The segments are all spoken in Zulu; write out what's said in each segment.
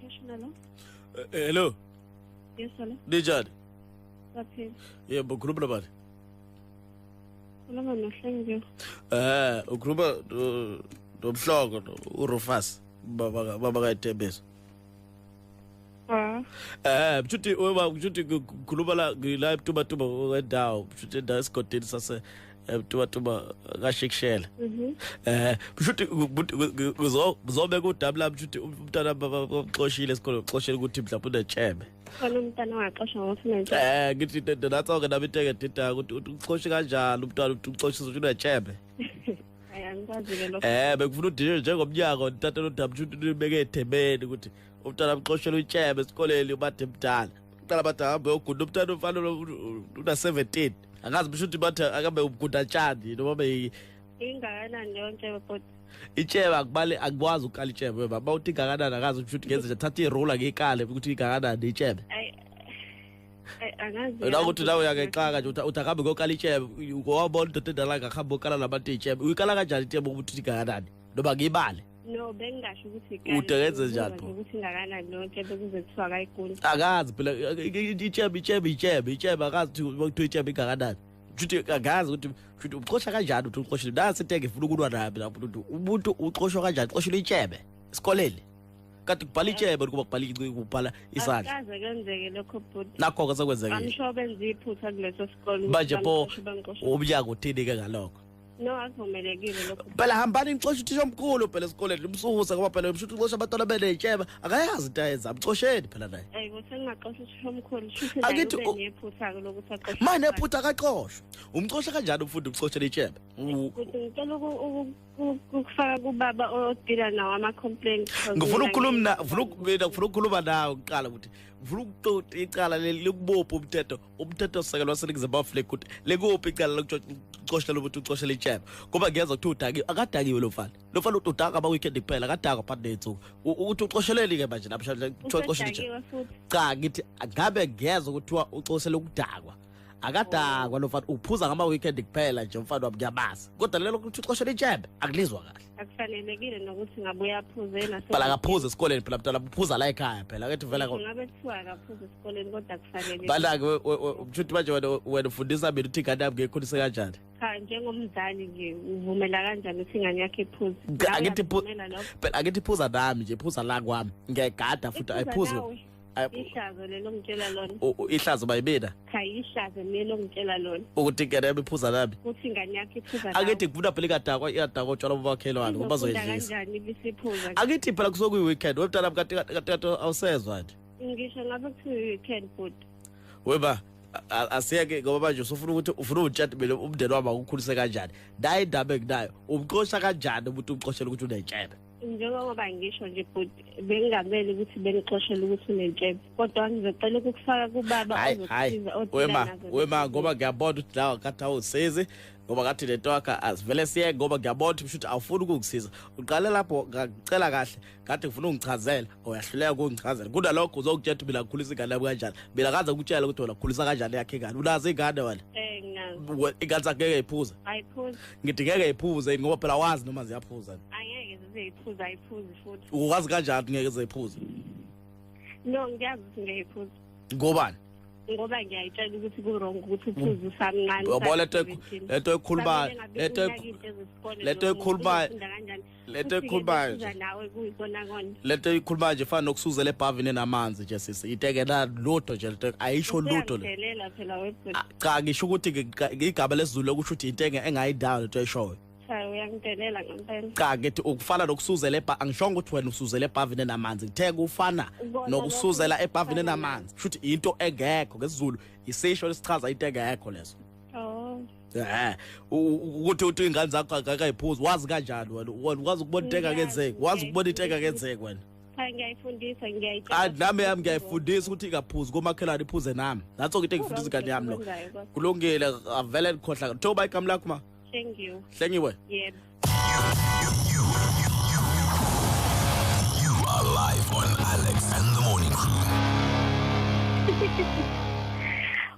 Hello. Hello. Yes, hello. Ninjani? Saphila. Yebo, ukhuluma nabani? Khuluma noHlengiwe. Ukhuluma noMhlongo uRufus baba kaTembeso. Ah. Mshuthi weba mshuthi kukhuluma la la eMtubatuba wendawo, mshuthi endawo esigodini sase eMtubatuba kaShikshela. Mshuthi kuzobeka udaba la mshuthi umntana bamxoshile esikoleni, uxoshele ukuthi mhlawumbe unetshebe. Khona umntana ongaxoshwa ngokuthi unetshebe. Ngithi natso-ke nami into engidida ukuthi uxoshe kanjani umntwana ukuthi uxoshise ukuthi unetshebe. Hayi, angikwazi-ke lokho. Bekufuna udinwe njengomnyango nithathe lo daba mshuthi nibeke ethebeni ukuthi umntwana amxoshele utshebe esikoleni ubade mdala. Uqala bathi ahambe uyogunda umntwana umfana una-17. Angazi mshuthi bathi akabe ugunda tshani noma be Ingakanani leyo ntshebe bhuti? Itshebe akubali, akukwazi ukukala itshebe baba. Uthi ingakanani akazi mshuthi ngenze nje thatha irola ngiyikale ukuthi ingakanani itshebe. Ayi, ayi, angazi. Wena ukuthi nawe uyangexaka nje uthi akahambe ngokala itshebe, wabona indoda endala ngahambe ngokala nabantu itshebe. Uyikala kanjani itshebe ukuthi ingakanani? Noma ngiyibale? No, bengingasho ukuthi ikale. Ude ngenze njani pho? Ukuthi ingakanani leyo ntshebe kuze kuthiwa akayiguli. Akazi phela itshebe itshebe itshebe itshebe akazi ukuthi kuthiwa itshebe ingakanani. Futhi akazi ukuthi futhi uxosha kanjani ukuthi uxoshile. Nasi into engifuna ukulwa nayo mina ukuthi umuntu uxoshwa kanjani, uxoshela itshebe esikoleni. Kanti kubhala itshebe kuba kubhala kubhala isandla. Akukaze kwenzeke lokho bhuti. Nakho-ke sekwenzekile. I'm sure benza iphutha kuleso sikole. Manje pho Bangixoshe. umnyango uthini ke ngalokho? No, akuvumelekile lokho. Phela hambani nixoshe uthisha omkhulu phela esikoleni nimsuse ngoba phela mshuthi uxosha abantwana beney'tshebe akayazi into ayenza mxosheni phela naye. Ayi, kuthi engingaxosha uthisha omkhulu shuthi naye Akithi ube nephutha-ke lokuthi axoshe. Manje nephutha akaxoshwa. Umxosha kanjani umfundi umxoshela itshebe? Kuthi ngicela ukufaka kubaba odila nawo ama-complaint. Ngifuna ukukhuluma na ngifuna mina ngifuna ukukhuluma nawe kuqala ukuthi ngifuna ukuxoxa icala leli likubopha umthetho umthetho sisekelo waseNingizimu Afrika ukuthi likuphi icala lokuxoshela ukuthi uxoshele itshebe ngoba ngiyezwa kuthiwa udakiwe akadakiwe lo mfana lo mfana uthi udaka ama-weekend kuphela akadakwa phakathi ney'nsuku ukuthi uxosheleni ke manje lapho kuthiwa uxoshele itshebe. Usedakiwe futhi. Cha ngithi ngabe ngiyezwa kuthiwa uxoshele ukudakwa akadakwa lo mfana uphuza ngama-weekend kuphela nje umfana wami ngiyamazi kodwa lelo ukuthi uxoshele itshebe akulizwa kahle. Akufanelekile nokuthi ngabe uyaphuza yena. Phela akaphuza esikoleni phela mntwana uphuza la ekhaya phela akethi vele Ngabe kuthiwa akaphuza esikoleni kodwa akufanelekile. Bala-ke mshuthi manje wena ufundisa mina ukuthi ingane yami ngiyikhulise kanjani. Cha njengomzali nje uvumela kanjani ukuthi ingane yakho iphuze? Cha, akithi Uyakuvumela lokho? Phela akithi iphuza nami nje iphuza la kwami ngiyayigada futhi Iphuza ayiphuzi. nawe. Ihlazo lelo ngitshela lona. Ihlazo bayibina Cha ihlazo lelo ngitshela lona. ukuthi ingane yami iphuza nami. Ukuthi ingane yakho iphuza nawe. Akithi ngifuna phela ingadakwa ingadakwa utshwala bomakhelwane ngoba Izofunda bazoyidlisa. kanjani ibisiphuza? Akithi phela kusuke kuyi-weekend wemntana kanti kanti awusezwa nje. Ngisho ngabe kuthiwa i-weekend bhuti. Weba asiyeke ngoba manje usufuna ukuthi ufuna ungitshela mina umndeni wami akukhulise kanjani. Nayi indaba enginayo umxosha kanjani umuntu umxoshela ukuthi unetshebe. Njengoba ngisho nje bhuti bengingamele ukuthi bengixoshele ukuthi unentshebe kodwa ngizocela ukukufaka kubaba Hayi hayi ozokusiza odila wema nazo wema ngoba ngiyabona ukuthi la ngathi awusizi ngoba ngathi lento yakho asivele siye ngoba ngiyabona ukuthi mshuthi awufuni ukungisiza. Uqale lapho ngacela kahle ngathi ngifuna ungichazela uyahluleka ukungichazela. Kunalokho uzokutshela ukuthi mina ngikhulisa ingane yami kanjani. Mina kaze ngikutshela ukuthi wena ukhulisa kanjani yakhe ingane. Unazo ingane wena? Nginazo. Ingane zakho ngeke iphuze. Ayiphuzi. Ngithi ngeke iphuze ngoba phela awazi noma ziyaphuza. Angeke zize iphuze ayiphuzi futhi. Ukwazi kanjani ngeke ziphuze? No ngiyazi ukuthi ngeke iphuze. Ngobani? Ngoba ngiyayitshela ukuthi ku-wrong ukuthi uphuze usamncane. Uyabona lento ekhuluma lento lento ekhuluma lento ekhuluma nje nawe kuyikona kona. lento ekhuluma nje ifana nokusuzela ebhavini enamanzi nje sisi itekela lutho nje lento ayisho lutho le. Uyangidelela phela webhuti. Cha ngisho ukuthi igama lesiZulu lokusho ukuthi into engayindawo lento eshoyo. Cha uyangidelela ngempela. Cha ngithi ukufana nokusuzela ebha angishongo ukuthi wena usuzela ebhavini enamanzi ngithe kufana nokusuzela ebhavini enamanzi kusho ukuthi into engekho ngesiZulu isisho lesichaza into engekho leso. Oh. Ukuthi uthi ingane zakho akayiphuzi wazi kanjani wena ukwazi ukubona into engakenzeki wazi ukubona into engakenzeki wena. Cha ngiyayifundisa ngiyayitshela. Hayi nami yami ngiyayifundisa ukuthi ingaphuzi komakhelwane iphuze nami. Natso into engifundisa ingane yami lo. Kulungile avele likhohlaka. Thoba igama lakho ma. Hlengiwe. Hlengiwe. Yebo. You are live on Alex and the Morning Crew.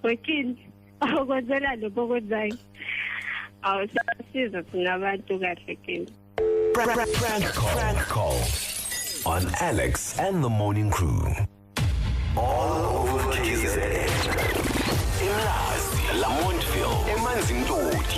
Wekini awukwenzela lokho okwenzayo. Awusasiza thina abantu kahle kini. Prank call. Prank call. On Alex and the Morning Crew. All over KZN. Emlazi, Lamontville, Emanzimtoti.